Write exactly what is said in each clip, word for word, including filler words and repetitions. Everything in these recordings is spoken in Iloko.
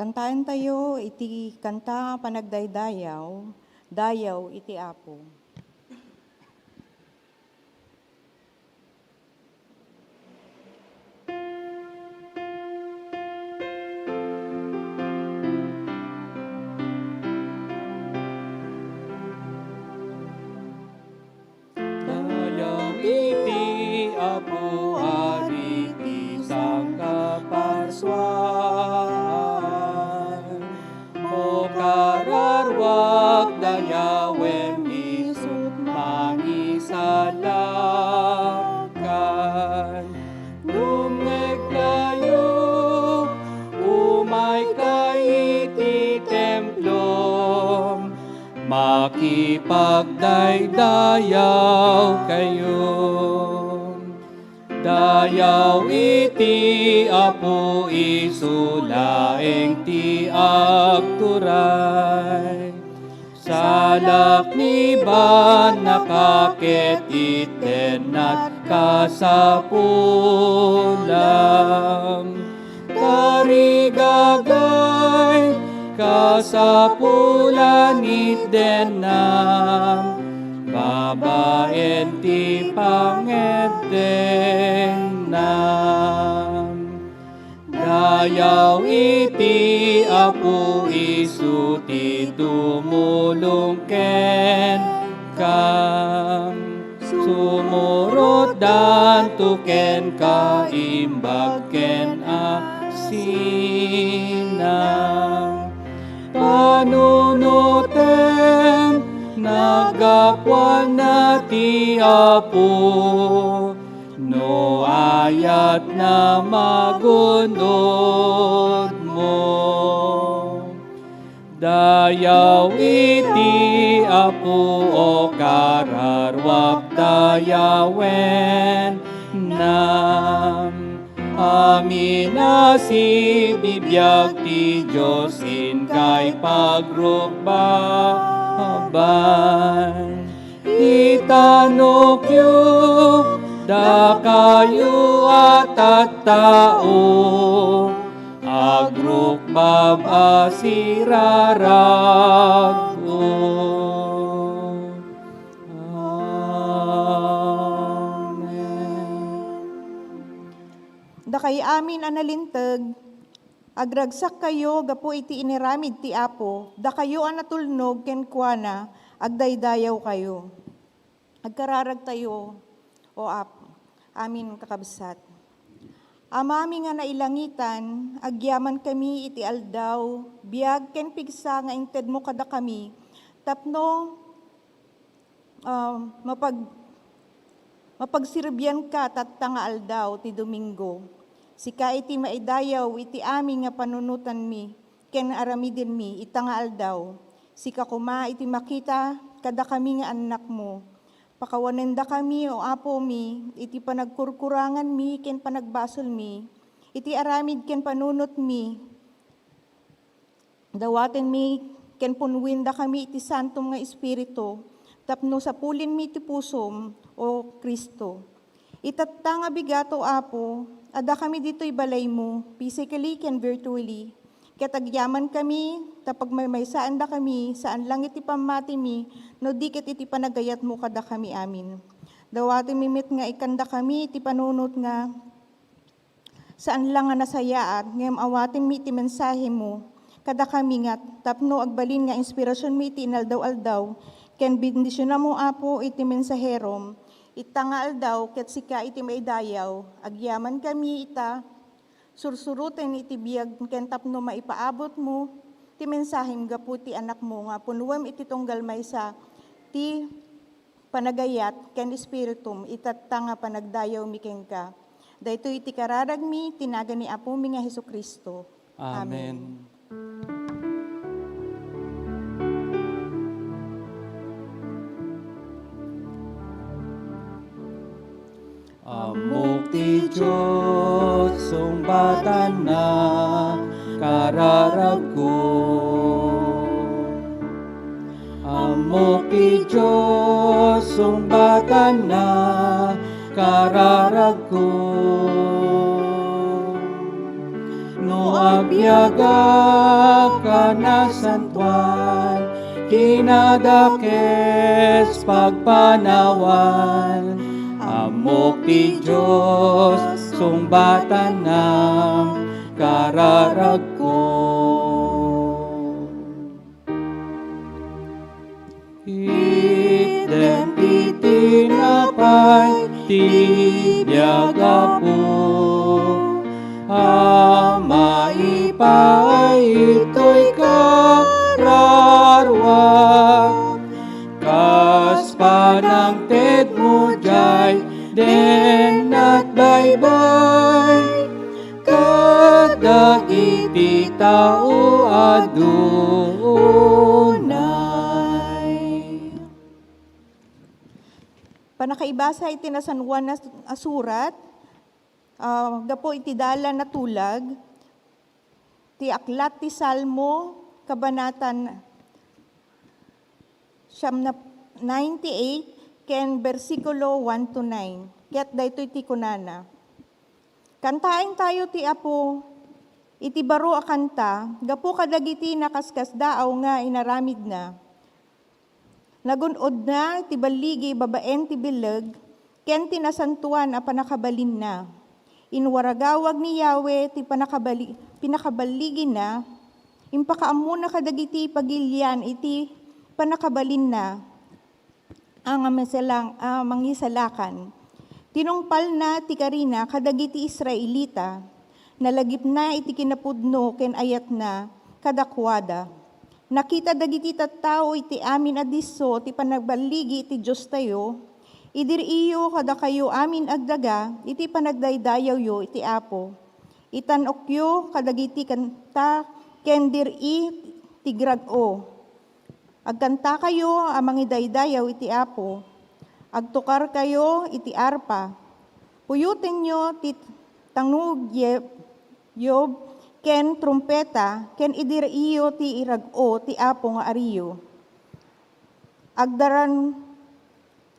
Kantaentayo iti kanta panagdaydayaw, Dayaw iti Apo. Dayaw iti Apo, Ari ti sangkaparsuan. O kararwak, dayawem isut' mangisalakan. Dumngegkayo, umaykayo iti templom, makipagdaydayawkayo. Dayaw iti Apo, isu laeng ti agturay. Salakniban, nakaket itennat kasapulam. Tarigagay, kasapulan itennam, babaen ti pangeddengna. Dayaw iti Apo, isu ti tumulong kenka. Sumurotdanto kenka imbag ken asinam. Panunotem, naggapuanna ti Apo, no ayatna, magunodmo. Dayaw iti Apo, o kararwak, dayawennam. Amin a sibibiag ti Dios inkay pagrukbaban. Itanokyo, dakayo a tattao, agrukbab a sirarag-o. Amen. Dakay amin a nalinteg, agragsakkayo gapu iti inaramid ti Apo, dakayo a natulnog kenkuana, agdaydayawkayo. Agkararagtayo, O Apo. Amin, kakabsat. Amami nga nailangitan, agyamankami iti aldaw, biag ken pigsa nga intedmo kadakami, tapno, ah, mapag-, mapagserbianka tatta nga aldaw ti Domingo. Sika iti maidayaw iti amin nga panunotanmi ken aramidenmi ita nga aldaw. Sika koma iti makita kadakami nga annakmo. Pakawanendakami, O Apomi, iti panagkurkuranganmi ken panagbasolmi, iti aramid ken panunotmi. Dawatenmi ken punnuendakami iti Santom nga Espiritu, tapno sapulenmi ti pusom, O Cristo. Itatta nga bigat, O Apo, addakami ditoy balaymo, physically ken virtually, ket agyamankami ta pagmaymaysaendakami, saan lang iti pammatimi, no di ket iti panagayatmo kadakami amin. Dawatenmi met nga ikkandakami iti panunot nga saan lang nga nasayaat, ngem awatenmi iti mensahemo kadakami nga tapno agbalin nga inspirasionmi iti inaldaw-aldaw, ken bendisionam, O Apo, iti mensaherom. Ita nga aldaw, ket sika iti maidayaw. Agyamankami ita, sursuroten iti biag ken tapno maipaabutmo ti mensahem gapu ti Anakmo nga punnuem iti tunggal maysa ti panagayat ken Espiritum itatta nga panagdayawmi kenka. Daytoy iti kararagmi ti nagan ni Apomi nga Jesu-Cristo. Amen. Ammok ti Dios, sungbatanna kararagko. Ammok ti Dios, sungbatanna kararagko. No ag- Biagak a nasantoan, kinadakes pagpanawan, ammok ti Dios, sungbatanna kararagko. Itdem ti tinapay ti biag, Apo, a maipaay itoy kararuak, kas panangtedmo diay dennat baybay kadagiti tao a dunay. Pannakaibasa iti nasantoan a, a surat, ah, gapu iti dalan a tulag, ti aklat ti Salmo, kabanatan siam na, ninety-eight, ken bersikulo one to nine. Ket daytoy ti kunana, Kantaentayo ti Apo iti baro a kanta gapu kadagiti nakaskasdaaw nga inaramidna. Nagun-odna ti balligi babaen ti bileg ken ti nasantoan a pannakabalinna. Inwaragawag ni Yahweh ti pannakabali-, pannakabaligina, impakaammona kadagiti pagilian iti pannakabalinna a nga masalang-, a mangisalakan. Tinungpalna ti karina kadagiti Israelita. Nalagipna iti kinapudno ken ayatna kadakuada. Nakita dagiti tattao iti amin a disso ti panagbaligi iti Diostayo. Idiriyo kadakayo amin agdaga iti panagdaydayawyo iti Apo. Itan-okyo kadagiti kanta ken dir-i ti rag-o. Agkantakayo a mangidaydayaw iti Apo. Agtukarkayo iti arpa. Puyotenyo ti tangug ye-, yob ken trumpeta, ken idiriyo ti rag-o ti Apo nga ariyo. Agdaran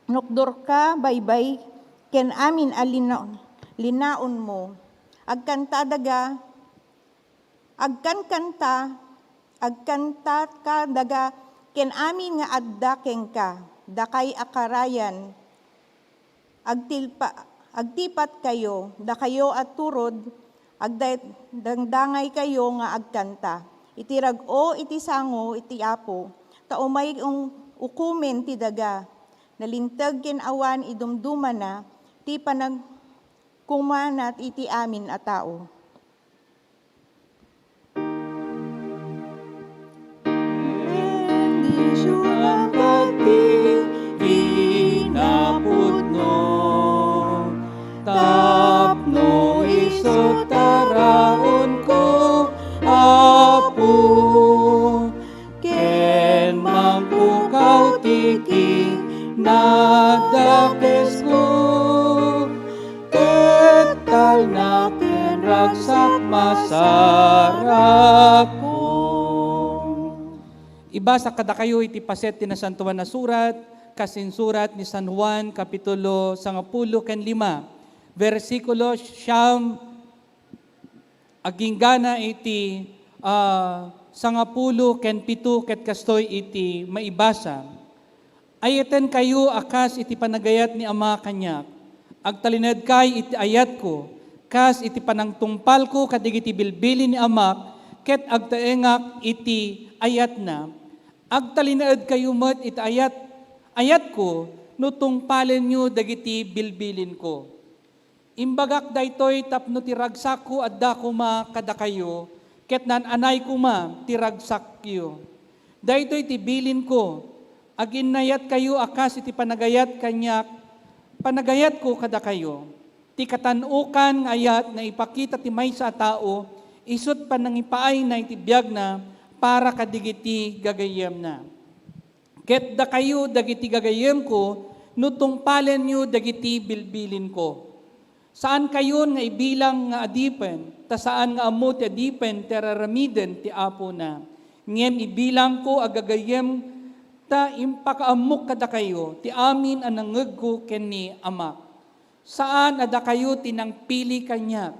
nukdorka baybay ken amin a lina-, linaonmo. Agkanta daga, agkankanta, agkantaka daga ken amin nga adda kenka, dakay a karayan. Agtilpa-, agtipatkayo, dakayo a turod, agda-, dangdangaykayo nga agkanta. Iti rag-o iti sango iti Apo, ta umay ung-, ukomen ti daga. Nalinteg ken awan idumdumana ti panagkumana iti amin a tao. Bendisionan ti kinapudno, tapno isu taraonko, Apo, ken mangpukaw ti kinadakesko. Ket talna ken ragsak masarakon. Ibasa kadakayo iti paset ti Nasantoan a Surat, kas insurat ni San Juan, kapitulo sangapulo ken lima, bersikulo siam, agingga iti, ah, sangapulo ken pito, ket kastoy iti maibasa. Ayatenkayo a kas iti panagayat ni Ama kaniak. Agtalinaedkay iti ayatko, kas iti panangtungpalko kadagiti bilbilin ni Amak, ket agtaengak iti ayatna. Agtalinaedkayo met iti ayat-, ayatko no tungpalenyo dagiti bilbilinko. Imbagak daytoy tapno ti ragsakko adda koma kadakayo, ket naan-anay koma ti ragsakyo. Daytoy ti bilinko, aginnayatkayo a kas iti panagayat kaniak, panagayatko kadakayo. Ti katan-okan nga ayat nga ipakita ti maysa a tao, isut' panangipaayna iti biagna para kadigiti gagayyemna. Ket dakayo dagiti gagayyemko, no tungpalenyo dagiti bilbilinko. Saankayon nga ibilang nga adipen, ta saan nga ammo ti adipen ti ar-aramiden ti apona. Ngem ibilangko a gagayyem, ta impakaammok kadakayo ti amin a nangngegko ken ni Amak. Saan a dakayo ti nangpili kaniak,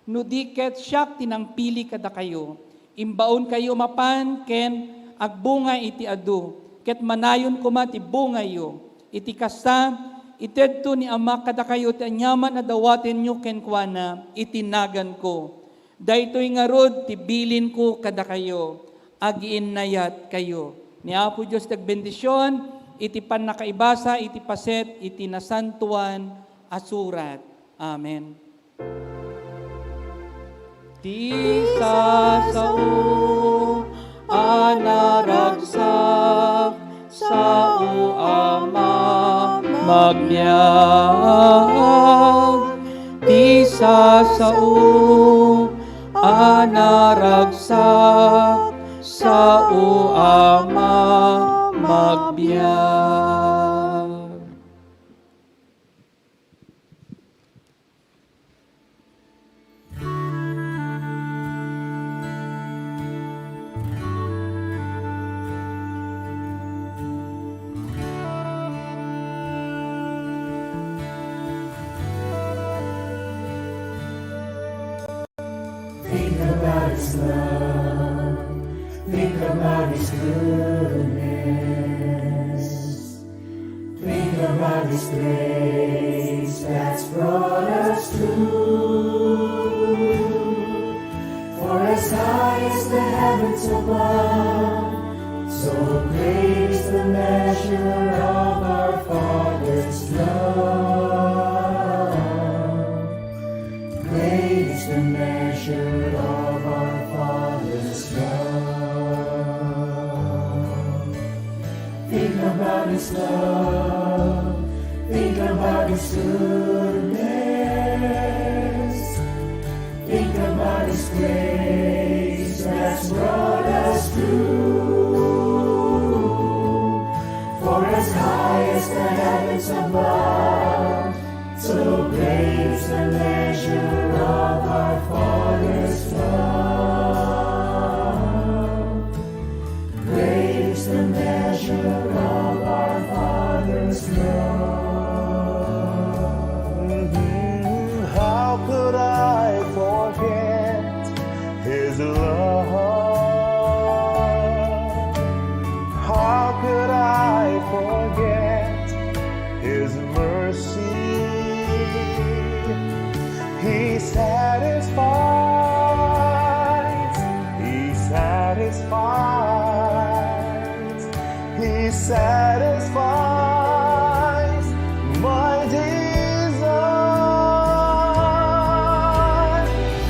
No di ket siak ti nangpili kadakayo. Imbaonkayo mapan ken agbunga iti adu, ket manayon koma ti bungayo. Iti kasta, itedto ni Amak kadakayo ti aniaman a dawatenyo kenkuana iti naganko. Daytoy ngarud ti bilinko kadakayo, agiinnayatkayo. Ni Apo Dios ti agbendision iti pannakaibasa iti paset iti nasantoan a surat. Amen. Ti sasao a naragsak, sao a mamagbiag. Ti sasao a naragsak, sao a mamagbiag. Think about his love. Think about his goodness. Think about his grace that's brought us through. For as high as the heavens above, so great is the measure of our Father's love. Great is the measure of our Father's love. Think about his love. Think about his goodness. Think about his grace that's brought us through. For as high as the heavens above, so great is the measure of our Father's love. Great is the measure of our Father's love. How could I forget his love? How could I forget his mercy? He satisfies, he satisfies, he satisfies my desire.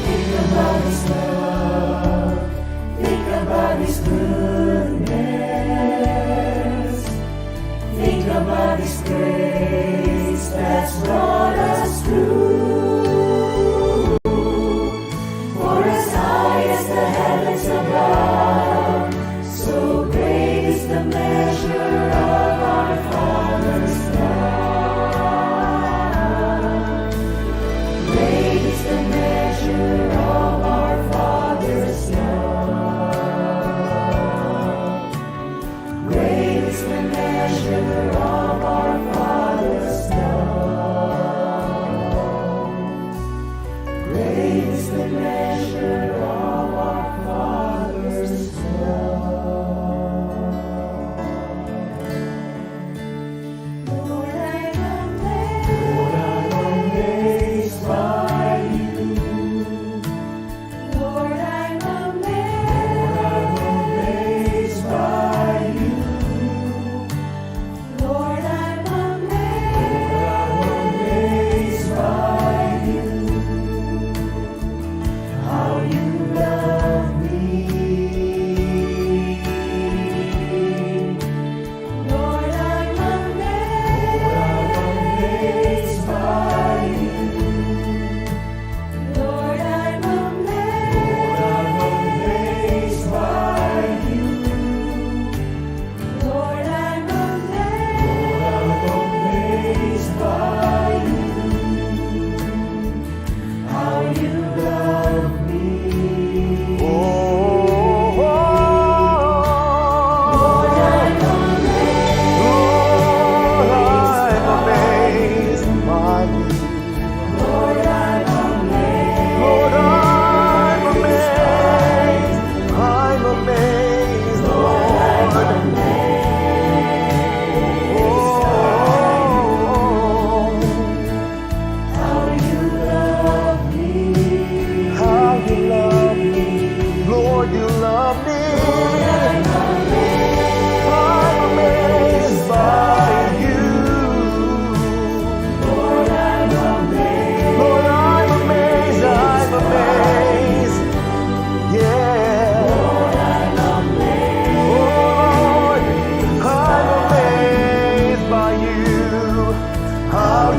Think about his love. Think about his goodness. Think about his grace that's brought us through. For as high as the heavens above, so great is the measure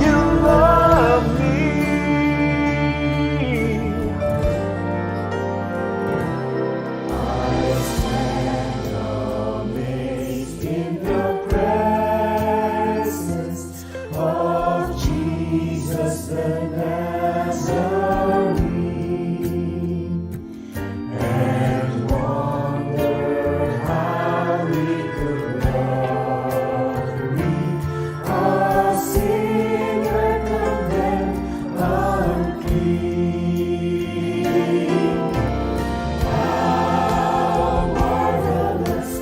You love me. I stand amazed in the presence of Jesus the Nazarene, and wonder how he could love me, a sinner condemned, unclean. How marvelous,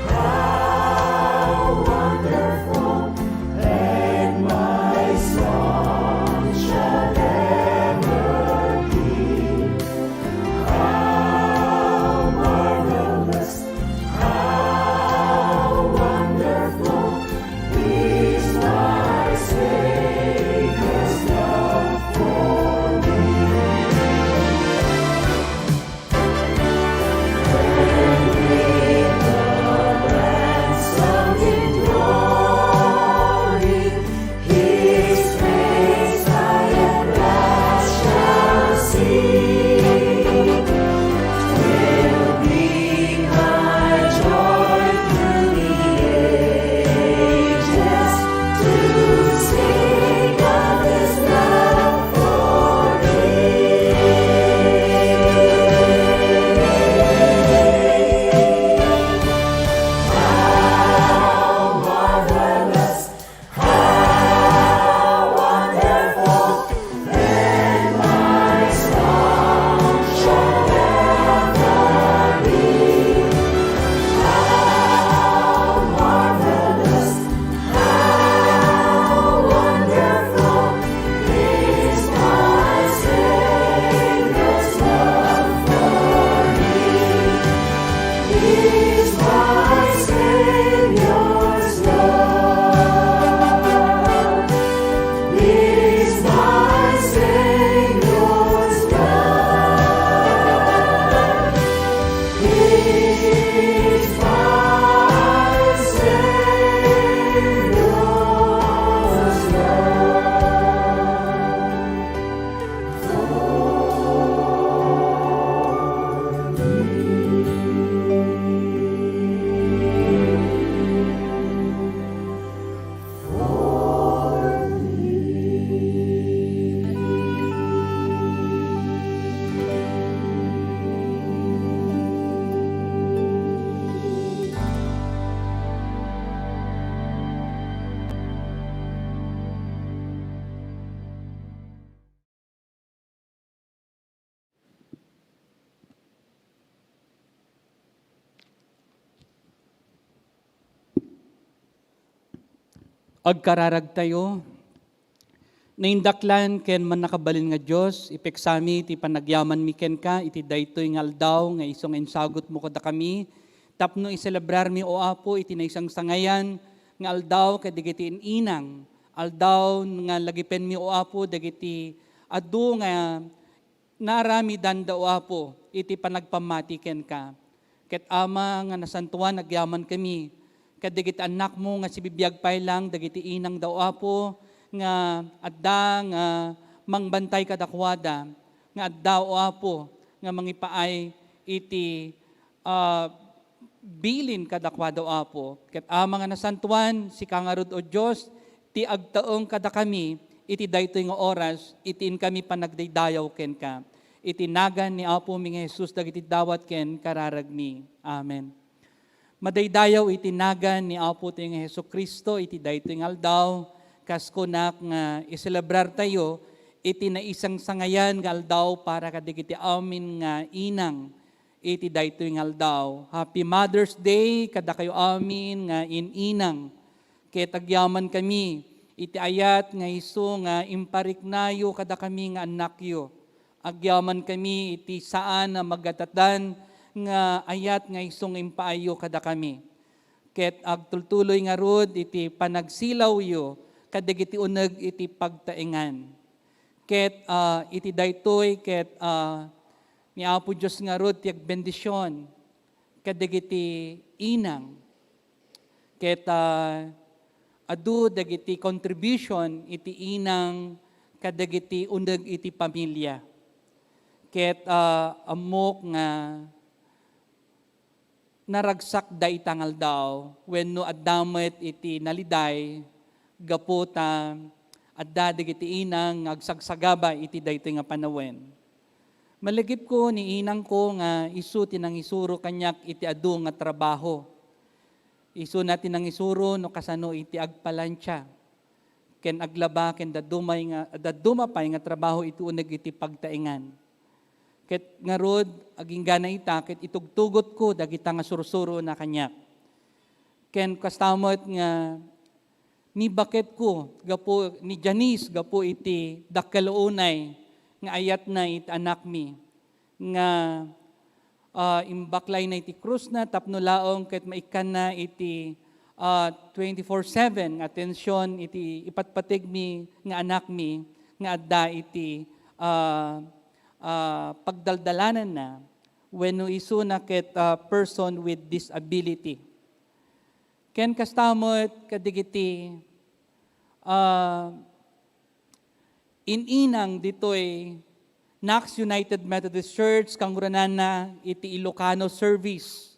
how wonderful, and my song shall ever be. How marvelous, how wonderful is my Savior's love for me. When with the ransomed in glory, his face I at last shall see. Will be my joy through the ages to sing of his love for me. How marvelous, how wonderful, and my song shall ever be. How marvelous, how wonderful is my Savior's love for me. Is my Savior's love. Is my Savior's love. Is my Savior's love. Agkararagtayo. Naindaklan ken mannakabalin nga Dios, ipeksami ti panagyamanmi kenka iti daytoy nga aldaw nga isu nga insagutmo kadakami tapno iselebrarmi, O Apo, iti naisangsangayan nga aldaw kadagiti in-inang, aldaw nga lagipenmi, O Apo, dagiti adu nga naaramidanda, O Apo, iti panagpammati kenka. Ket Ama nga nasantoan, agyamankami kadagiti annakmo nga sibibiag pay lang dagiti inangda, O Apo, nga adda nga mangbantay kadakuada, nga adda, O Apo, nga mangipaay iti, ah, bilin kadakuada, O Apo. Ket Ama nga nasantoan, sika ngarud, O Dios, ti agtaeng kadakami iti daytoy nga oras, iti inkami panagdaydayaw kenka. Iti nagan ni Apomi nga Jesus dagiti dawat ken kararagmi. Amen. Madaydayaw iti nagan ni Apo tayo nga Jesu-Cristo iti daytoy nga aldaw, kas kunak nga iselebrartayo iti naisangsangayan nga aldaw para kadagiti amin nga inang iti daytoy nga aldaw. Happy Mother's Day kadakayo amin nga in-inang. Ket agyamankami iti ayat nga isu nga impariknayo kadakami nga annakyo. Agyamankami iti saan a magadatan nga ayat nga isu nga impaayyo kadakami. Ket agtultuloy ngarud iti panagsilawyo kadagiti uneg iti pagtaengan. Ket, ah, iti daytoy ket, ah, ni Apo Dios ngarud ti agbendision kadagiti inang. Ket, ah, adu dagiti contribution iti inang kadagiti uneg iti pamilia. Ket, ah, ammok nga naragsakda ita nga aldaw wenno adda met iti naliday gapu ta adda dagiti inang nga agsagsagaba iti daytoy nga panawen. Malagipko ni inangko nga isu ti nangisuro kaniak iti adu nga trabaho. Isuna ti nangisuro no kasano iti agpalantia ken aglaba ken dadduma nga, dadduma pay nga trabaho iti uneg iti pagtaengan. Ket ngarud, aginggana ita, ket itugtugotko dagita nga sursurona kaniak. Ken kasta met nga nibaketko gapu, ni Janice gapu iti dakkel unay nga ayatna iti anakmi, nga, ah, imbaklayna iti krusna tapno laeng ket maikkanna iti, ah, twenty-four seven nga atension iti ipatpategmi nga anakmi nga adda iti, ah, ah, pagdaldalananna wenno isuna ket, ah, person with disability. Ken kasta met kadagiti, ah, in-inang ditoy Knox United Methodist Church, kangurananna iti Ilocano service.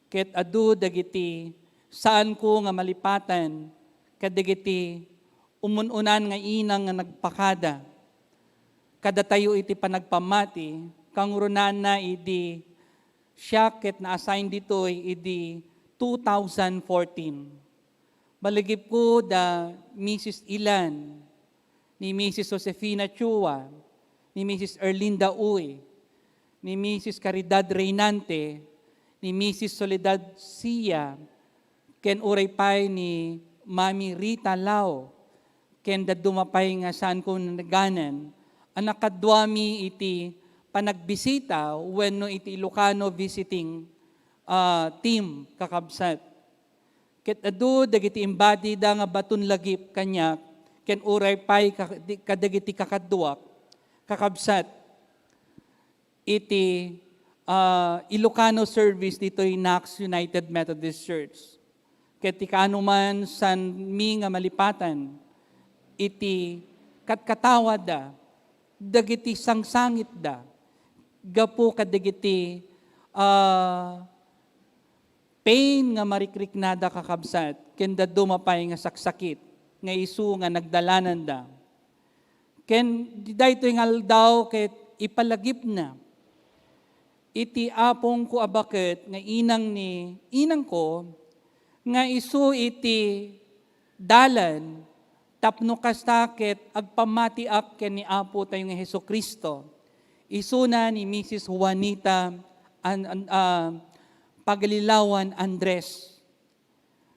Ket adu dagiti saanko nga malipatan kadagiti umun-unan nga inang nga nagpakada kadatayo iti panagpammati, kangurananna idi siak ket na-assign ditoy idi two thousand fourteen. Malagipko da Missus Ilan, ni Missus Josefina Chua, ni Missus Erlinda Uy, ni Missus Caridad Reynante, ni Missus Soledad Sia, ken uray pay ni Mami Rita Lao, ken dadduma pay nga saanko naleganan a nakaduami iti panagbisita wenno iti Ilocano visiting, ah, team, kakabsat. Ket adu dagiti imbadida nga baton lagip kaniak, ken uray pay ka-, di-, kadagiti kakaduak, kakabsat, iti, ah, Ilocano service ditoy Knox United Methodist Church. Ket ti kaano man saanmi nga malipatan iti katkatawadda, dagiti sangsangitda, gapu kadagiti, ah, pain nga marikriknada, kakabsat, ken dadduma pay nga saksakit nga isu nga nagdalananda. Ken daytoy nga aldaw ket ipalagipna iti apongko a baket nga inang ni inangko nga isu iti dalan tapno kasta ket agpammatiak ken ni Apo tayo nga Jesu-Cristo. Isuna ni Missus Juanita An-, An-, ah, Pagalilawan Andres,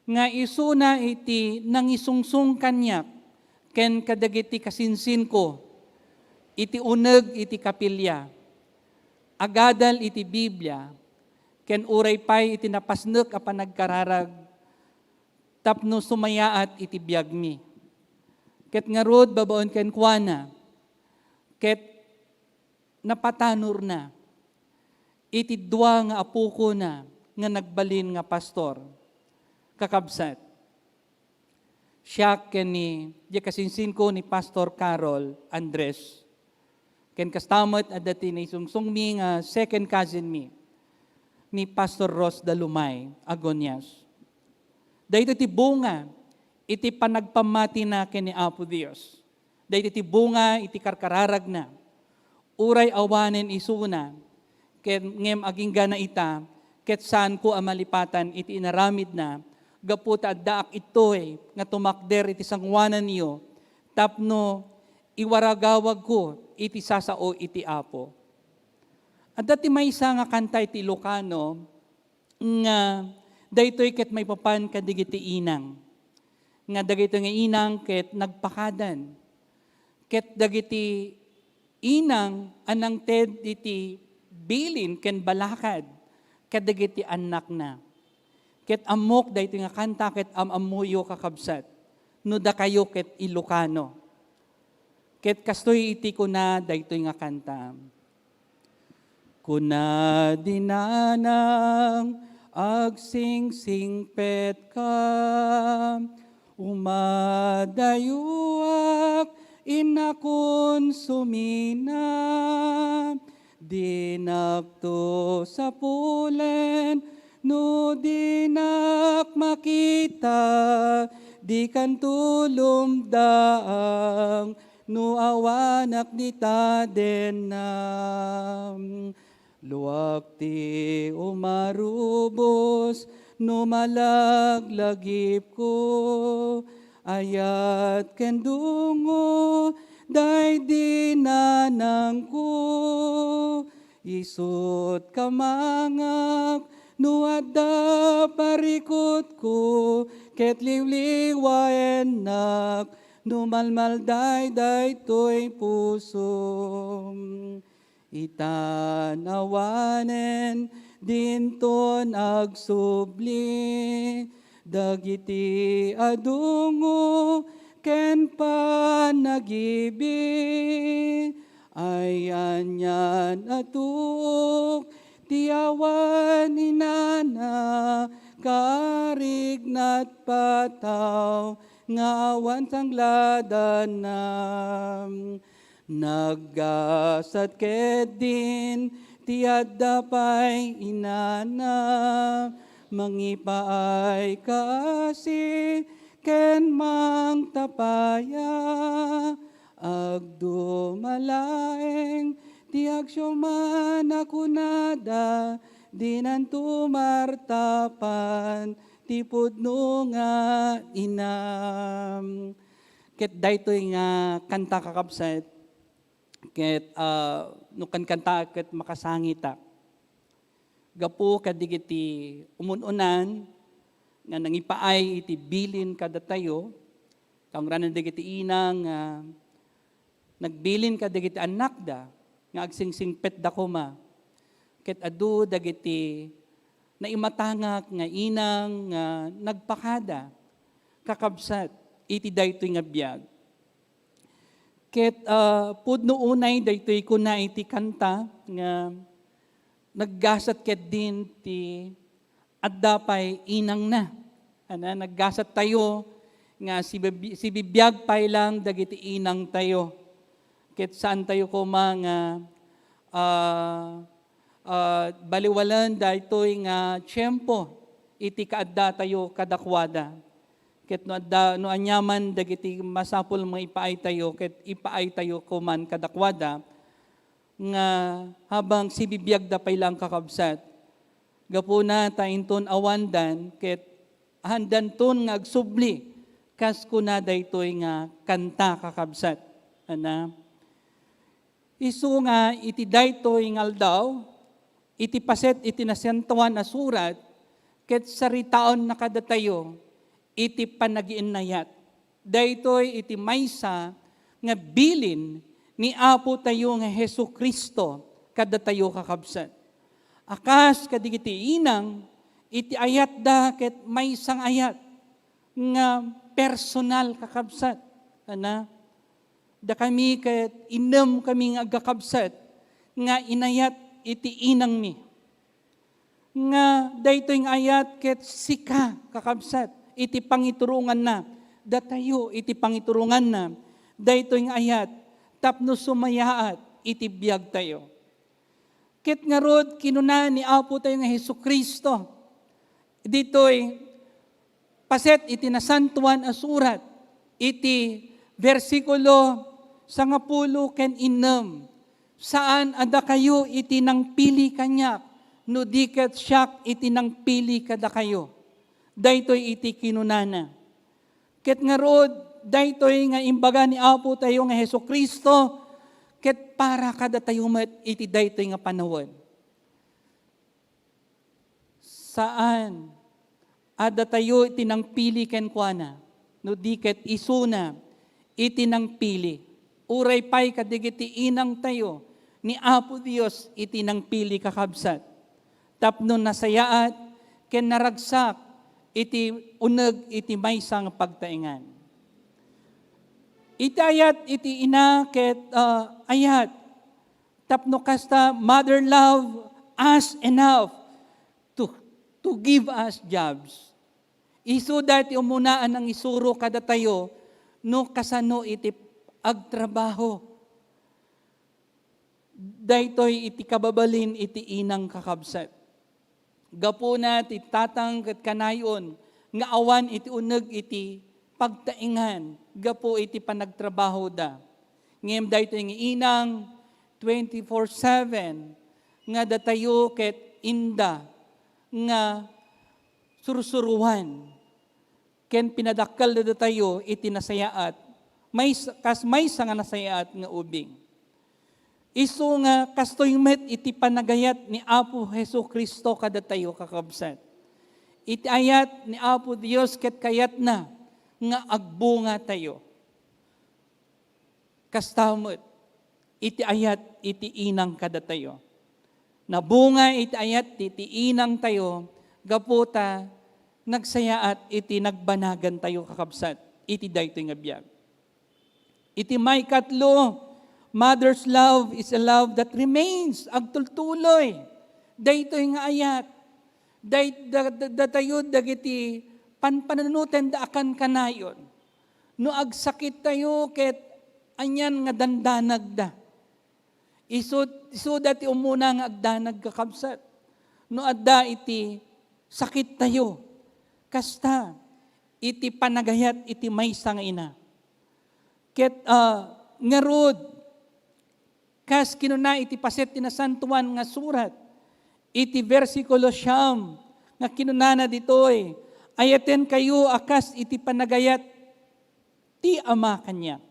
nga isuna iti nangisungsong kaniak ken kadagiti kasinsinko iti uneg iti kapilya, agadal iti Biblia, ken uray pay iti napasnek a panagkararag tapno sumayaat iti biagmi. Ket ngarud, babaen kenkuana, ket napatanorna iti dua nga apokona nga nagbalin nga pastor. Kakabsat, siak ken ni, diay kasinsinko ni Pastor Carol Andres, ken kasta met adda ti naisungsongmi nga second cousin mi, ni Pastor Ros Dalumay Agonias. Daytoy ti bunga iti panagpammatina ken ni Apo Dios. Daytoy ti bunga iti karkararagna. Uray awanen isuna, ken ngem aginggana ita, ket saanko a malipatan iti inaramidna, gapu ta addaak ittoy nga tumakder iti sangoananyo tapno iwaragawagko iti sasao iti Apo. Adda ti maysa nga kanta iti Ilocano nga daytoy ket maipapan kadagiti inang, nga dagitoy nga inang ket nagpakadan, ket dagiti inang a nangted iti bilin ken balakad kadagiti annakna. Ket ammok daytoy nga kanta ket am-ammoyo, kakabsat, no dakayo ket Ilocano. Ket kastoy iti kuna daytoy nga kanta. Kuna di nanang, agsingsingpetka, Umadayoak, inakon sumina, dinakto sapulen, no dinak makita, dikanto lumdaang, no awanak ni tadenna. Luak ti umarubos no malaglagipko, ayat ken dungo daydi nanangko. Isut' kamangak no adda parikutko, ket liwliwaennak no malmalday daytoy pusom. Itan awanen dinton agsubli dagiti adungo ken panagibi. Ay anian a tuok ti awan inana, kaarignat pataw nga awan sangladanna. Naggasat ketdin ti adda pay inana, mangipaay kaasi ken mangtapaya. Agduma laeng ti agsiumana kunada, dinanto martapan ti pudno nga ina. Ket daytoy nga kanta, kakabsat, ket, ah, no kankanta ket makasangitak. Gapu kadagiti umun-unan nga nangipaay iti bilin kadatayo, kaungranan dagiti ina nga nagbilin kadagiti annakda nga agsingsingpetda koma. Ket adu dagiti naimatangak nga inang nga nagpakada, kakabsat, iti daytoy nga biag. Ket, ah, pudno unay daytoy kuna iti kanta nga naggasat ketdin ti adda pay inangna. Ana, naggasat tayo nga sibibi-, sibibiag pay lang dagiti inang tayo. Ket saan tayo koma nga, ah, ah, baliwalen daytoy nga tiempo iti kaadda tayo kadakuada. Ket no adda, no aniaman dagiti masapul nga ipaay tayo, ket ipaay tayo koman kadakuada nga habang sibibiagda pay lang, kakabsat, gapuna ta inton awandan, ket haandanton nga agsubli, kas kuna daytoy nga kanta, kakabsat. Ana? Isu nga iti daytoy nga aldaw, iti paset iti Nasantoan a Surat, ket saritaenna kadatayo iti panagiinnayat. Daytoy iti maysa nga bilin ni Apo tayo nga Jesu-Cristo kadatayo, kakabsat. A kas kadagiti inang, iti ayatda ket maysa nga ayat nga personal, kakabsat. Ana? Dakami ket innem kami nga agkakabsat nga inayat iti inangmi. Nga daytoy nga ayat ket sika, kakabsat, iti pangituronganna, datayo iti pangituronganna, daytoy nga ayat tapno sumayaat iti biagtayo. Ket ngarud, kinuna ni Apo tayo nga Jesu-Cristo, ditoy paset iti Nasantoan a Surat, iti bersikulo sangapulo ken innem, "Saan a dakayo iti nangpili kaniak, no di ket siak iti nangpili kadakayo." Daytoy iti kinunana. Ket ngarud, daytoy nga imbaga ni Apo tayo nga Jesu-Cristo, ket para kadatayo met iti daytoy nga panawen. Saan a datayo iti nangpili kenkuana, no di ket isuna iti nangpili. Uray pay kadagiti inangtayo ni Apo Dios iti nangpili, kakabsat, tapno nasayaat ken naragsak iti uneg iti maysa nga pagtaengan. Iti ayat iti ina ket, ah, ayat tapno kasta, mother love us enough to, to give us jobs. Isuda ti umuna a nangisuro kadatayo no kasano iti agtrabaho. Daytoy iti kababalin iti inang, kakabsat. Gapuna ti tatang ket kanayon nga awan iti uneg iti pagtaengan gapu iti panagtrabahoda. Ngem daytoy nga inang, twenty-four seven nga datayo ket inda nga sursuruan ken pinadakkel datayo iti nasayaat, mais-, kas maysa nga nasayaat nga ubing. Isu nga kastoy met iti panagayat ni Apo Jesu-Cristo kadatayo, kakabsat. Iti ayat ni Apo Dios ket kayatna nga agbungatayo. Kasta met iti ayat iti inang kadatayo. Nabunga iti ayat ti, ti inangtayo gapu ta nagsayaat iti nagbanagantayo, kakabsat, iti daytoy nga biag. Iti maikatlo, mother's love is a love that remains, agtultuloy. Daytoy nga ayat, day-, da-, da-, datayo dagiti panpanunotenda a kankanayon. No agsakittayo ket anian nga dandanagda. Isu-, isuda ti umuna nga agdanag, kakabsat. No adda iti sakittayo, kasta iti panagayat iti maysa nga ina. Ket, ah, ngarud, kas kinuna iti paset ti Nasantoan nga Surat, iti bersikulo siam, nga kinunana ditoy, "Ayatenkayo a kas iti panagayat ti Ama kaniak.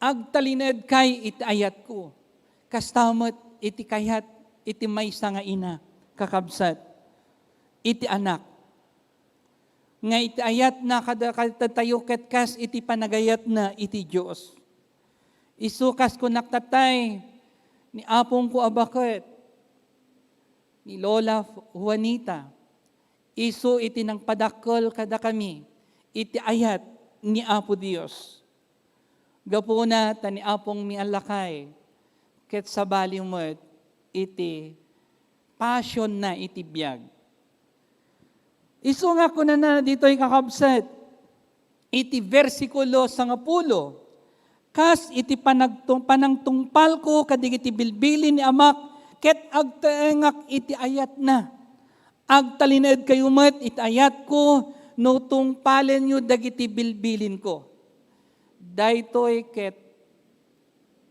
Agtalineedkay iti ayatko." Kasta met iti kayat iti maysa nga ina, kakabsat, iti anak. Nga iti ayatna kada, kadatayo ket kas iti panagayatna iti Dios. Isu kas kunak tatay ni apongko a baket, ni Lola Juanita, isu iti nangpadakkel kadakami iti ayat ni Apo Dios. Gapuna ta ni apongmi a lakay, ket sabali met iti pasionna iti biag. Isu nga kunana ditoy, kakabsat, iti bersikulo sangapulo, "Kas iti panagtung-, panangtungpalko kadagiti bilbilin ni Amak, ket agtaengak iti ayatna. Agtalineedkayo met iti ayatko no tungpalenyo dagiti bilbilinko." Daytoy ket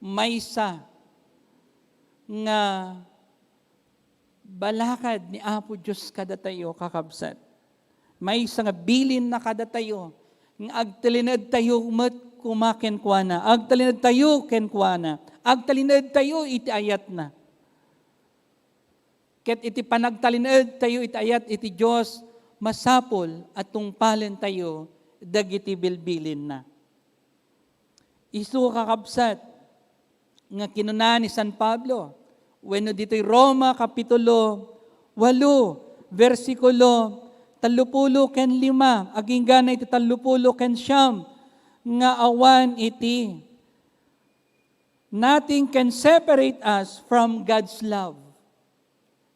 maysa nga balakad ni Apo Dios kadatayo, kakabsat. Maysa nga bilinna kadatayo nga agtalineedtayo met koma kenkuana. Agtalineedtayo kenkuana. Agtalineedtayo iti ayatna. Ket iti panagtalineedtayo iti ayat iti Dios, masapul a tungpalentayo dagiti bilbilinna. Isu, kakabsat, nga kinuna ni San Pablo, wenno ditoy Roma, kapitulo walo, bersikulo tallopulo ken lima, agingga na iti tallopulo ken siam, nga awan iti, "Nothing can separate us from God's love."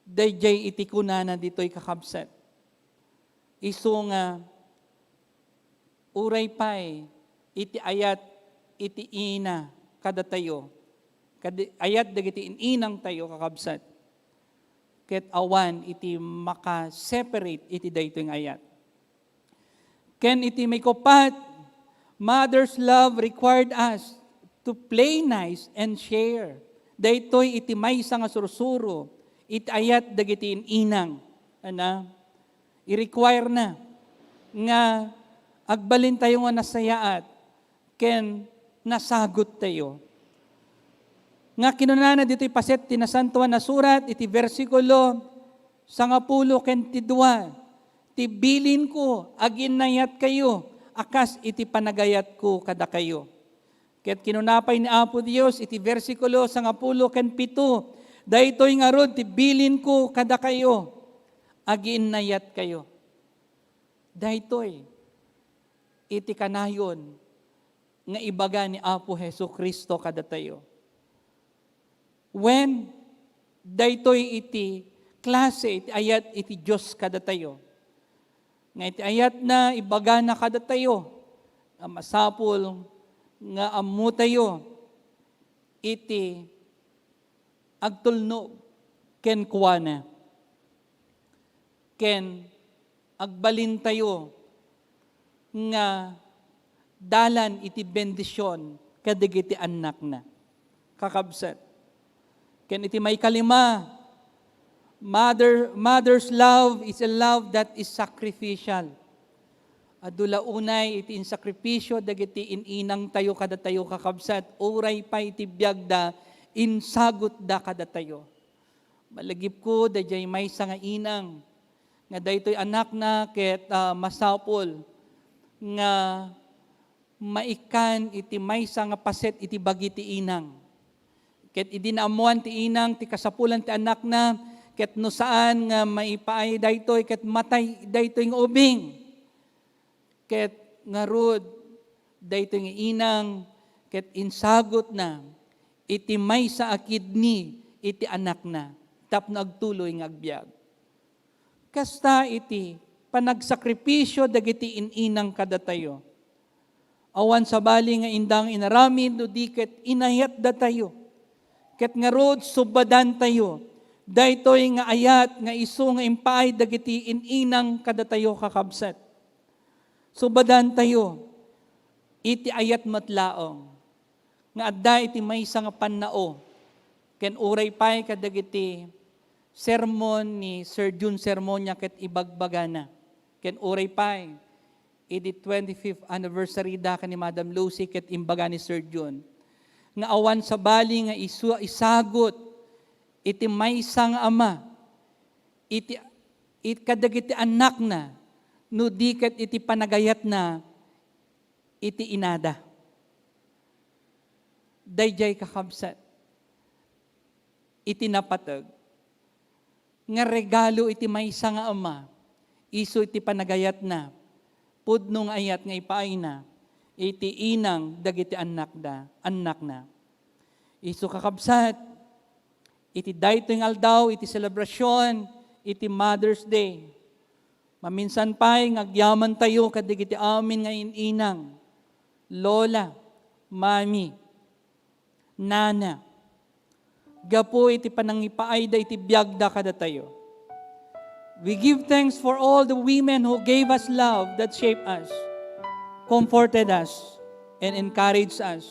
Daydiay iti kunana ditoy, kakabsat. Isu nga uray pay iti ayat iti ina kadatayo, kad-, ayat dagiti in-inangtayo, kakabsat, ket awan iti maka-separate iti daytoy nga ayat. Ken iti maikaupat, mother's love required us to play nice and share. Daytoy iti maysa nga sursuro iti ayat dagiti in-inang. Ana, i-require na nga agbalintayo nga nasayaat ken nasagottayo. Nga kinunana ditoy paset ti Nasantoan a Surat iti bersikulo sangapulo ken ti dua, "Ti bilinko, aginnayatkayo a kas iti panagayatko kadakayo." Ket kinuna pay ni Apo Dios iti bersikulo sangapulo ken pito, "Daytoy ngarud ti bilinko kadakayo, aginnayatkayo." Daytoy iti kanayon nga ibaga ni Apo Jesu-Cristo kadatayo. Wen, daytoy iti klase iti ayat iti Dios kadatayo. Nga iti ayatna, ibagana kadatayo nga masapul nga ammotayo iti agtulnog kenkuana, ken agbalintayo nga dalan iti bendision kadagiti annakna. Kakabsat, ken iti maikalima, mother, mother's love is a love that is sacrificial. Adu la unay iti insakripisio dagiti in-inangtayo kadatayo, kakabsat, uray pay iti biagda, insagutda kadatayo. Malagipko, daydiay maysa nga inang nga daytoy anakna ket, ah, masapul nga maikkan iti maysa nga paset iti bagi ti inang. Ket idi naammoan ti inang ti kasapulan ti anakna, ket no saan nga maipaay daytoy, ket matay daytoy nga ubing. Ket ngarud, daytoy nga inang ket insagutna iti maysa a kidney iti anakna tapno agtuloy nga agbiag. Kasta iti panagsakripisio dagiti in-inang kadatayo. Awan sabali nga indang inaramid no di ket inayatdatayo. Ket ngarud, subbadantayo daytoy nga ayat nga isu nga impaay dagiti in-inang kadatayo, kakabsat. Subbadantayo iti ayat met laeng nga adda iti maysa nga pannao, ken uray pay kadagiti sermon ni Sir Jun Sermonia ket ibagbagana, ken uray pay idi twenty-fifth anniversary da ken ni Madam Lucy ket imbaga ni Sir Jun nga awan sabali nga isu-, isagut iti maysa nga ama iti, it-, kadagiti annakna no di ket iti panagayatna iti inada. Daydiay, kakabsat, iti napateg nga regalo iti maysa nga ama, isu iti panagayatna, pudno nga ayat nga ipaayna iti inang dagiti annakda, annakna. Isu, kakabsat, iti daytoy nga aldaw, iti selebrasyon iti Mother's Day, maminsan pay nga agyamantayo kadagiti amin nga in-inang, lola, mami, nana, gapu iti panangipaayda iti biagda kadatayo. We give thanks for all the women who gave us love that shaped us, comforted us, and encouraged us,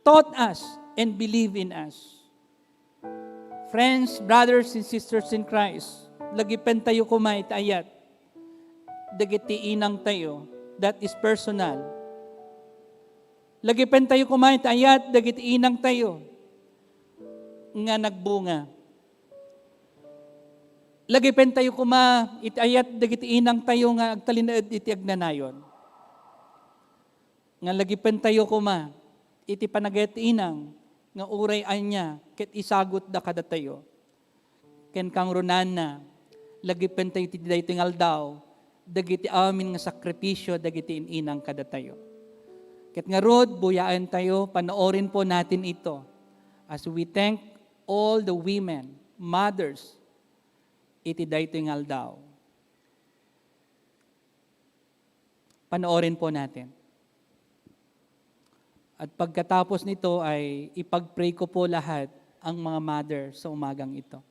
taught us, and believe in us. Friends, brothers, and sisters in Christ, lagipentayo koma iti ayat dagiti inangtayo, that is personal. Lagipentayo koma iti ayat dagiti inangtayo nga nagbunga. Lagipentayo koma iti ayat dagiti inangtayo nga agtalinaed iti agnanayon. Nga lagipentayo koma iti panagayat ti inang nga uray ania ket isagutda kadatayo. Ken kangrunanna, lagipentayo iti daytoy nga aldaw dagiti amin nga sakripisio dagiti in-inang kadatayo. Ket ngarud, buyaentayo, panoorin po natin ito as we thank all the women, mothers, iti daytoy nga aldaw. Panoorin po natin. At pagkatapos nito ay ipag-pray ko po lahat ang mga mother sa umagang ito.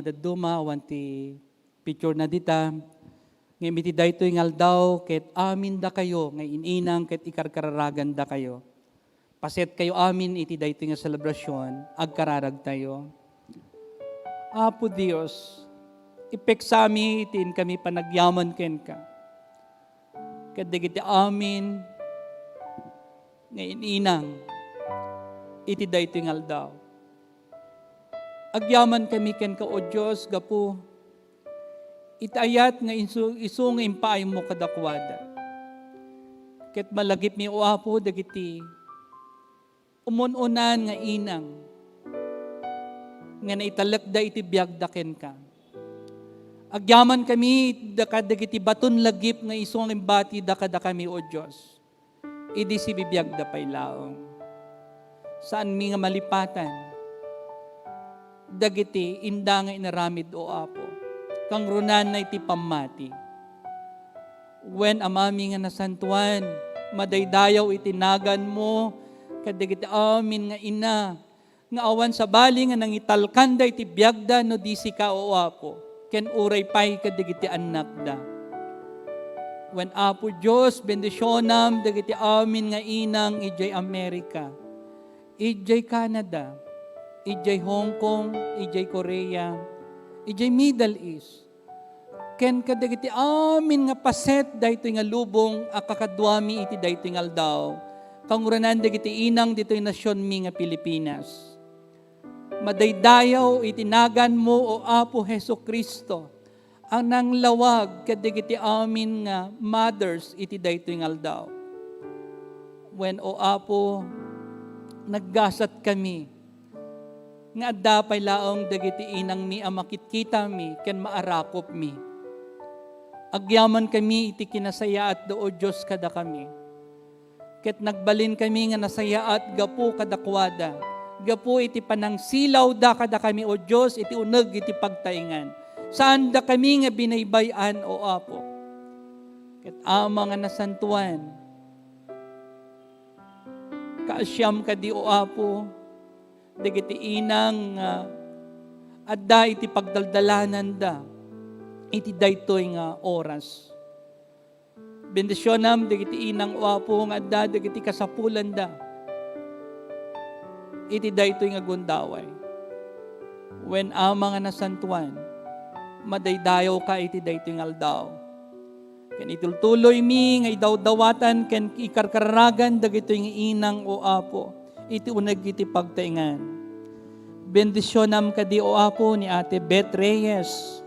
Dadduma, awan ti picture na dita. Ngem iti daytoy nga aldaw, ket amin dakayo nga in-inang ket ikarkararagandakayo. Pasetkayo amin iti daytoy nga selebrasyon, agkararagtayo. Apo Dios, ipeksami iti inkami panagyaman kenka. Ket dagiti amin nga in-inang iti daytoy nga aldaw. Agyamankami kenka, O Dios, gapu iti ayat nga insu-, isu nga impaaymo kadakuada. Ket malagipmi, O Apo, dagiti umun-unan nga inang nga naitalekda iti biagda kenka. Agyamankami daka dagiti baton lagip nga isu nga imbatida kadakami, O Dios. Idi sibibiagda pay laeng. Saanmi nga malipatan dagiti inda nga inaramid, O Apo, kangrunanna iti pammati. Wen, Amami nga nasantoan, madaydayaw iti naganmo kadagiti amin nga ina nga awan sabali nga nangitalkanda iti biagda no di sika, O Apo, ken uray pay kadagiti annakda. Wen, Apo Dios, bendisionam dagiti amin nga inang idiay Amerika, idiay Canada, idiay Hong Kong, idiay Korea, idiay Middle East, ken kadagiti amin nga paset daytoy nga lubong a kakaduami iti daytoy nga aldaw, kangrunaan dagiti inang ditoy nasionmi nga Pilipinas. Madaydayaw iti naganmo, O Apo Jesu-Cristo, a nanglawag kadagiti amin nga mothers iti daytoy nga aldaw. Wen, O Apo, naggasatkami nga adda pay laeng dagiti inangmi a makitkitami ken maarakupmi. Agyamankami iti kinasayaatda, O Dios, kadakami. Ket nagbalinkami nga nasayaat gapu kadakuada, gapu iti panangsilawda kadakami, O Dios, iti uneg iti pagtaengan. Saandakami nga binaybay-an, O Apo. Ket Ama nga nasantoan, kaasiam kadi, O Apo, dagiti inang nga adda iti pagdaldalananda iti daytoy nga oras. Bendisionam dagiti inang, O Apo, nga adda dagiti kasapulanda iti daytoy nga gundaway. Wen, Ama nga nasantoan, madaydayawka iti daytoy nga aldaw. Ken itultuloymi nga idawdawatan ken ikarkaragan dagitoy nga inang, O Apo, iti uneg iti pagtaengan. Bendisionam kadi, O Apo, ni Ate Beth Reyes.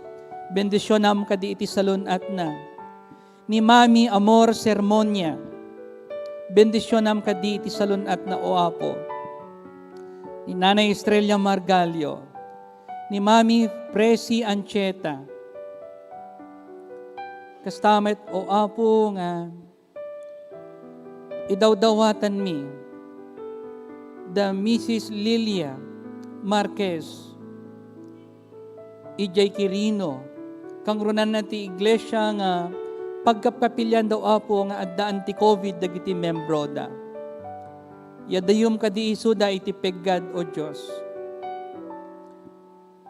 Bendisionam kadi iti salun-atna. Ni Mami Amor Sermonia. Bendisionam kadi iti salun-atna, O Apo. Ni Nanay Estrella Margalio. Ni Mami Presi Ancheta. Kasta met, O Apo, nga idawdawatanmi da Missus Lilia Marquez idiay Quirino, kangrunanna ti iglesia nga pagkapkapilianda, O Apo, nga adda anti-covid dagiti membroda. Yadayom kadi isuda iti peggad, O Dios.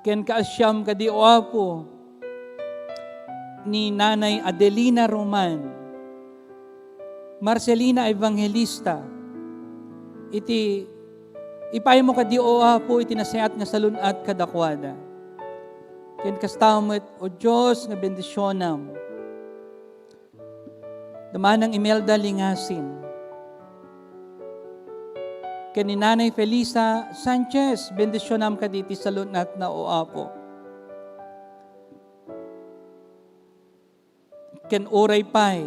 Ken kaasiam kadi, O Apo, ni Nanay Adelina Roman, Marcelina Evangelista, iti ipaaymo kadi, O Apo, iti nasayaat nga salun-at kadakuada. Ken kasta met, O Dios, nga bendisionam da Manang Imelda Lingasin. Ken ni Nanay Felisa Sanchez, bendisionam kadi iti salun-atna, O Apo. Ken uray pay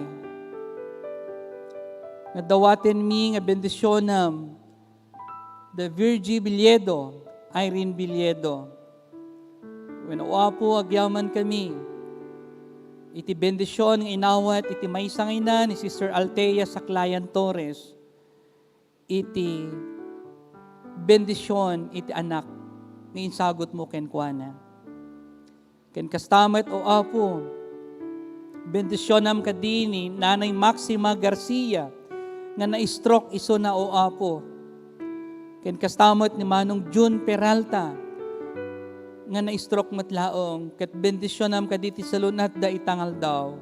nga dawatenmi nga bendisionam da Virgie Villedo, Irene Villedo. Wen, O Apo, agyamankami iti bendision nga inawat iti maysa nga ina ni Sister Althea Saclayan Torres, iti bendision iti anak nga insagutmo kenkuana. Ken kasta met, O Apo, bendisionam kadi ni Nanay Maxima Garcia nga na-stroke isuna, O Apo. Ken kasta met ni Manong Jun Peralta, nga na-stroke met laeng, ket bendisionam kadi ti salun-atda ita nga aldaw.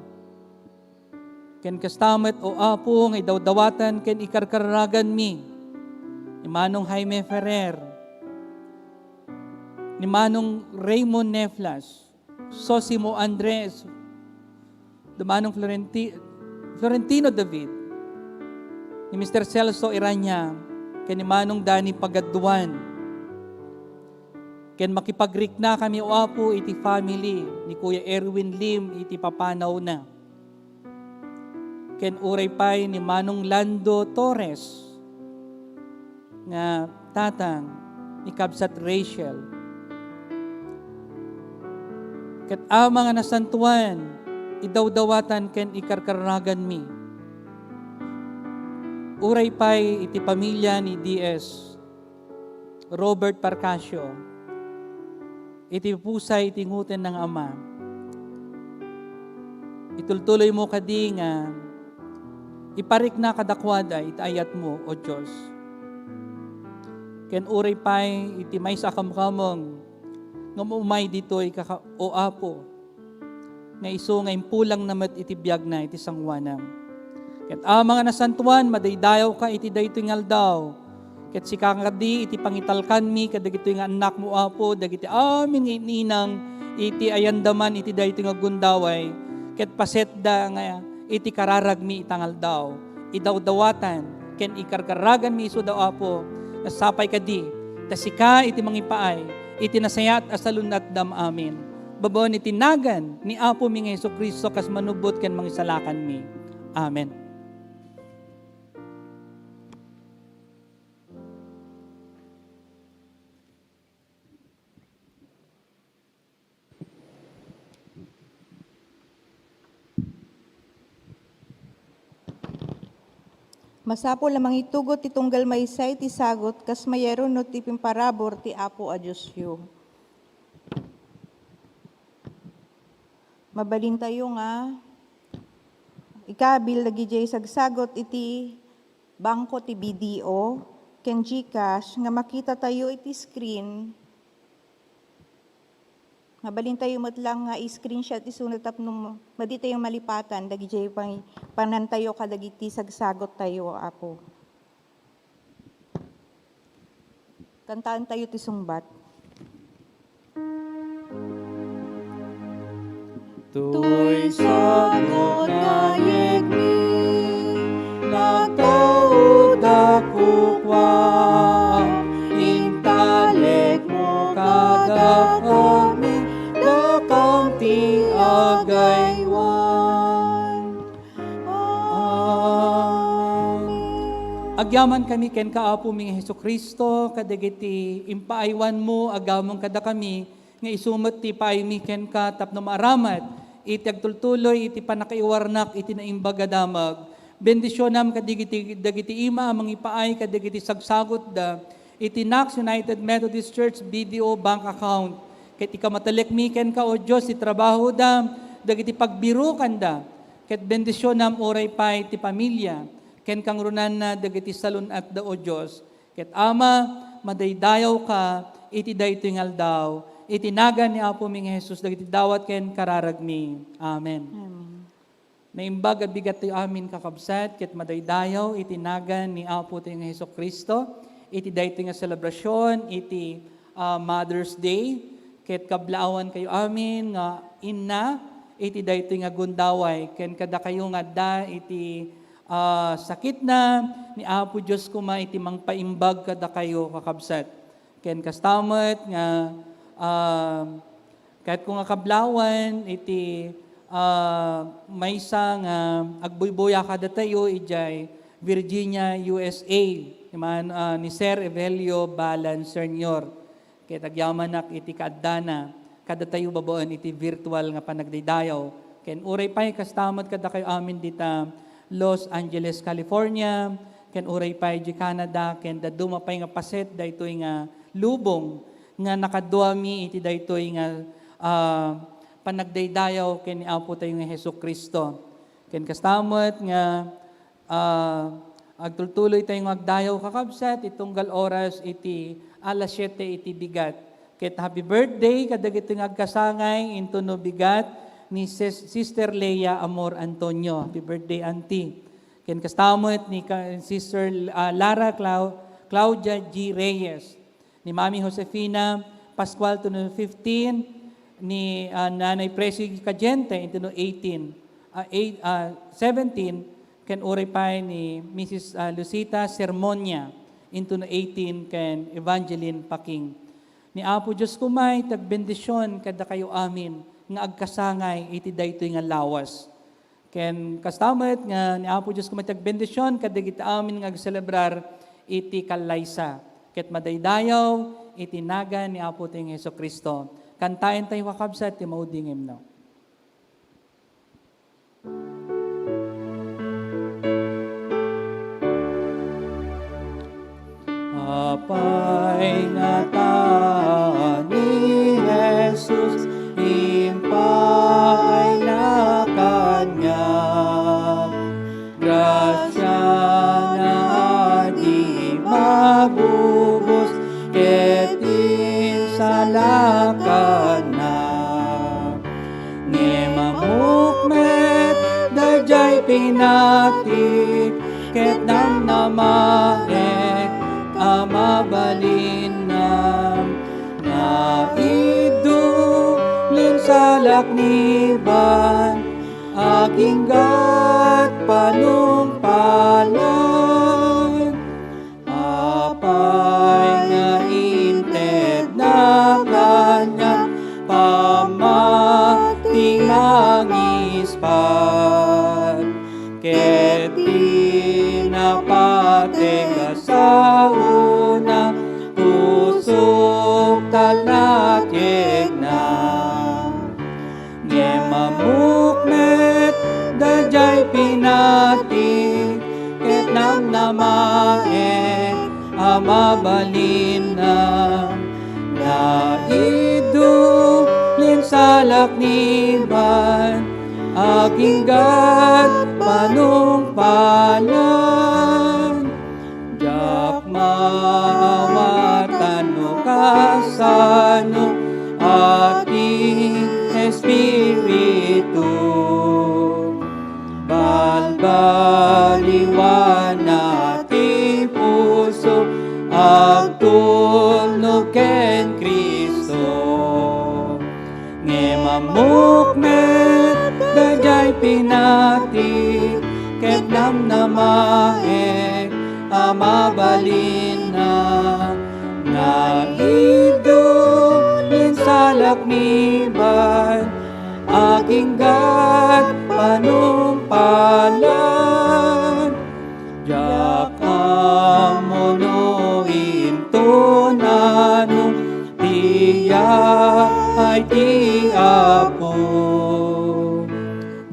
Ken kasta met, O Apo, nga idawdawatan ken ikarkararaganmi ni Manong Jaime Ferrer, ni Manong Raymond Neflas, Sosimo Andres, da Manong Florenti-, Florentino David, ni Mister Celso Iranya, ken ni Manong Danny Pagaduan. Ken makipagriknakami, O Apo, iti family ni Kuya Erwin Lim iti papanawna. Ken uray pay ni Manong Lando Torres nga tatang ni Kabsat Rachel. Ket Ama nga nasantuan, idawdawatan ken ikarkararaganmi. Uray pay iti pamilya ni D S Robert Parcasio, iti pusay iti nguten nga ama. Itultuloymo kadi nga iparikna kadakuada iti ayatmo, O Dios. Ken uray pay iti maysa a kamkameng nga umay ditoy, kaka-, O Apo, nga isu nga impulangna met iti biagna iti sangoanam. Ket Ama nga nasantuan, madaydayawka iti daytoy nga aldaw. Ket sika kadi iti pangitalkanmi kadagitoy nga annakmo, Apo, dagiti amin nga ininang iti ayandaman iti daytoy nga gundaway, ket pasetda nga iti kararagmi ita nga aldaw. Idawdawatan ken ikarkararaganmi isuda, Apo, nga sapay kadi ta sika iti mangipaay iti nasayaat a salun-atdam amin. Babaen iti nagan ni Apomi nga Jesu-Cristo, kas manubbot ken mangisalakanmi. Amen. Masapul a mangitugot ti tunggal maysa iti sagut kas mayarunod ti pimparabur ti Apo a Diosyo. Mabalintayo nga ikabil dagidiay sagsagut iti bangko ti B D O ken GCash nga makitatayo iti screen. Mabalintayo met lang nga i-screenshot isuna tapno maditayo malipatan dagidiay pang-, panantayo kadagiti sagsaguttayo, Apo. Kantaentayo ti sungbat. Toy sagut nga ayegmi, nagtaudak kua, intalekmo kadakami, dakam ti agaywan. Amen. Agyamankami kenka, Apomi nga Jesu-Cristo, kadagiti impaaywanmo agamon kadakami, nga isu met ti paaymi kenka tapno maaramat iti agtultuloy iti pannakaiwarnak iti naimbag a damag. Bendisionam kadagiti, dagiti ima a mangipaay kadagiti sagsagutda iti Knox United Methodist Church B D O bank account. Ket ikamatulekmi kenka, O Dios, ti trabahoda, dagiti pagbirokanda, ket bendisionam uray pay ti pamilya ken kangrunanna dagiti salun-atda, O Dios. Ket Ama, madaydayawka iti daytoy nga aldaw, iti nagan ni Apomi nga Jesus dagiti dawat ken kararagmi. Amen. Amen. Naimbag a bigat ti amin, kakabsat, ket madaydayaw iti nagan ni Apo tayo nga Jesu-Cristo iti daytoy nga selebrasyon iti, ah, Mother's Day. Ket kablaawan kayo amin nga inna iti daytoy nga gundaway, ken kadakayo nga adda iti, ah, sakitna, ni Apo Dios koma iti mangpaimbag kadakayo, kakabsat. Ken kasta met nga, ah, kayatko nga kablaawan iti, ah, maysa nga agbuybuya kadatayo idiay Virginia, U S A, ni man-, ah, ni Sir Evelio Balan Senior. Ket agyamanak iti kaaddana kadatayo babaen iti virtual nga panagdaydayaw. Ken uray pay kasta met kadakayo amin dita Los Angeles, California, ken uray pay di Canada, ken dadduma pay nga paset daytoy nga lubong nga nakaduami iti daytoy nga, ah, panagdaydayaw ken ni Apo tayo nga Jesu-Cristo. Ken kasta met nga Ah, agtultuloy tayo nga agdayaw, kakabsat, iti tunggal oras iti alas siete iti bigat. Ket happy birthday kadagiti nga agkasangay intono bigat ni Sis-, Sister Lea Amor Antonio. Happy birthday, Auntie. Ken kasta met ni ka-, Sister, ah, Lara Clau-, Claudia G Reyes, ni Mami Josefina Pascual intono fifteen, ni, ah, Nanay Presi Cadiente intono eighteen, ah, eight, ah, seventeen, ken uray pay ni Missus, ah, Lucita Sermonia intono eighteen, ken Evangeline Paking. Ni Apo Dios koma ti agbendision kadakayo amin nga agkasangay iti daytoy nga lawas. Ken kasta met nga ni Apo Dios koma ti agbendision kadagiti amin nga agselebrar iti kallaysa ket madaydayaw iti nagan ni Apo tayo nga Jesu-Cristo. Kantaentayo, kakabsat, ti maudi nga himno. Apay nga ta ni Jesus impaayna kaniak, grasiana a di mabubos ket insalakanna. Ngem ammok met daydiay pinati ket namnamaek a mabalinna. Naidulin salakniban, aginggat panungpalan. Apay nga intedna kaniak pammati nga angispat, ket pinapateg a saona, pusok talna ket na. Ngem ammok met daydiay pinati ket namnamaek a mabalinna. Naidulin salakniban, aginggat panungpalan. Diak maawatan no kasano a ti Espiritu. Balbaliwana ti puso, agtulnog ken Cristo. Ngem ammok met daydiay pinati ket namnamaek a mabalinna. Naidulin salakniban, aginggat panungpalan. Diak ammo no inton nano ti yaay ti Apo.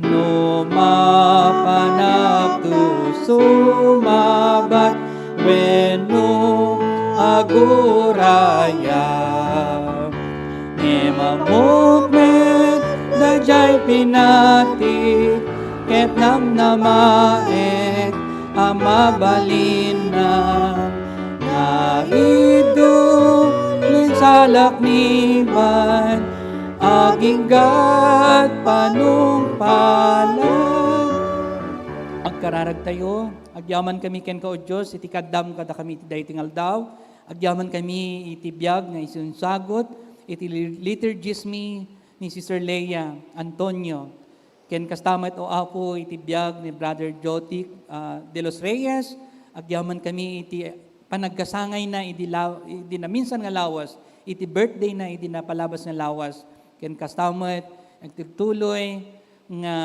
No mapanak to sumabat wenno agurayak. Ngem ammok met daydiay pinati ket namnamaek a mabalinna. Naidulin salakniban, aginggat panungpalan. Agkararagtayo, agyamankami kenka, O Dios, iti kaaddam kadakami iti daytoy nga aldaw. Agyamankami iti biag nga isunsagut iti li-, liturgismi ni Sister Lea Antonio. Ken kasta met, O Apo, iti biag ni Brother Jotic, ah, de los Reyes, agyamankami iti panagkasangayna idi la-, idi naminsan nga lawas, iti birthday na idi napalabas nga lawas. Ken kasta met, agtultuloy nga,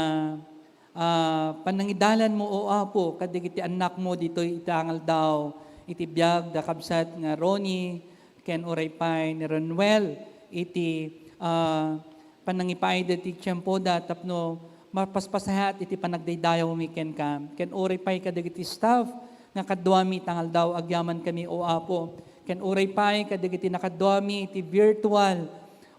ah, panangidalanmo, O Apo, kadagiti annakmo ditoy ita nga aldaw, iti biag da kabsat nga Ronnie, ken uray pay ni Ronwell, iti, ah, panangipaayda ti tiempoda tapno mapaspasayaat iti panagdaydayawmi kenka. Ken uray pay kadagiti staff nga kaduami ita nga aldaw, agyamankami, O Apo. Ken uray pay kadagiti nakaduami iti virtual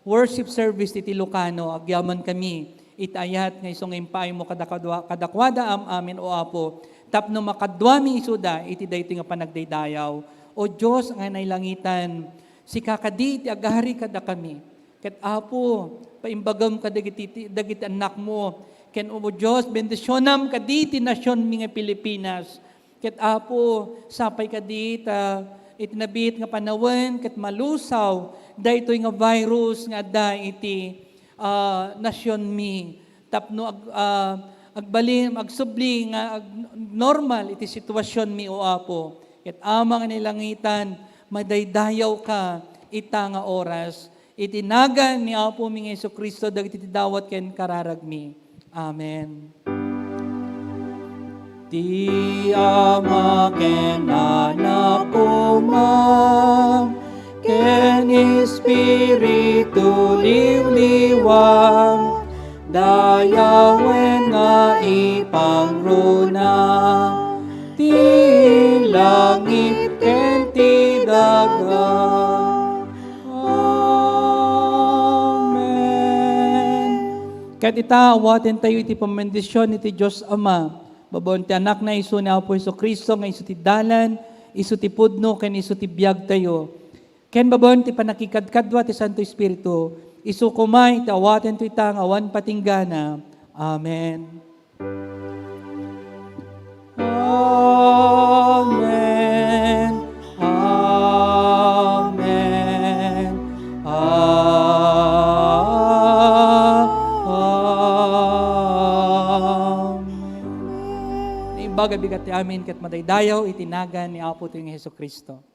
worship service iti Ilocano, agyamankami iti ayat nga isu nga impaaymo kadakadua-, kadakuada am-amin, O Apo, tapno makaduami isuda iti daytoy nga panagdaydayaw. O Dios nga nailangitan, Sika kadi ti agari kadakami. Ket Apo, paimbagam kadagiti, dagiti annakmo. Ken, O Dios, bendisionam kadi ti nasionmi nga Pilipinas. Ket Apo, sapay kadi ta iti nabiit nga panawen ket malusaw daytoy nga virus nga adda iti, ah, nasionmi. Tapno ag-, ah, agbalin, agsubli nga ag-, normal iti situasionmi, O Apo. Ket Ama nga nailangitan, madaydayawka ita nga oras. Iti nagan ni Apomi nga Jesu-Cristo, dagiti ti dawat ken kararagmi. Amen. Ti Ama ken Anak Uma ken Espiritu Liwliwa, dayawen nga ipangruna ti langit ken ti daga. Amen. Ket ita, awaten tayo iti pamendisyon iti Dios Ama, babaen ti Anakna, isu ni Apo Jesu-Cristo, nga isu ti dalan, isu ti pudno, ken isu ti biag tayo. Ken babaen ti pannakikadkadua ti Santo Espiritu, isu koma iti awaten toy ita nga awan patinggana. Amen. Amen. Amen. Amen. Naimbag a bigat ti amin ket madaydayaw iti nagan ni Apo tayo nga Jesu-Cristo.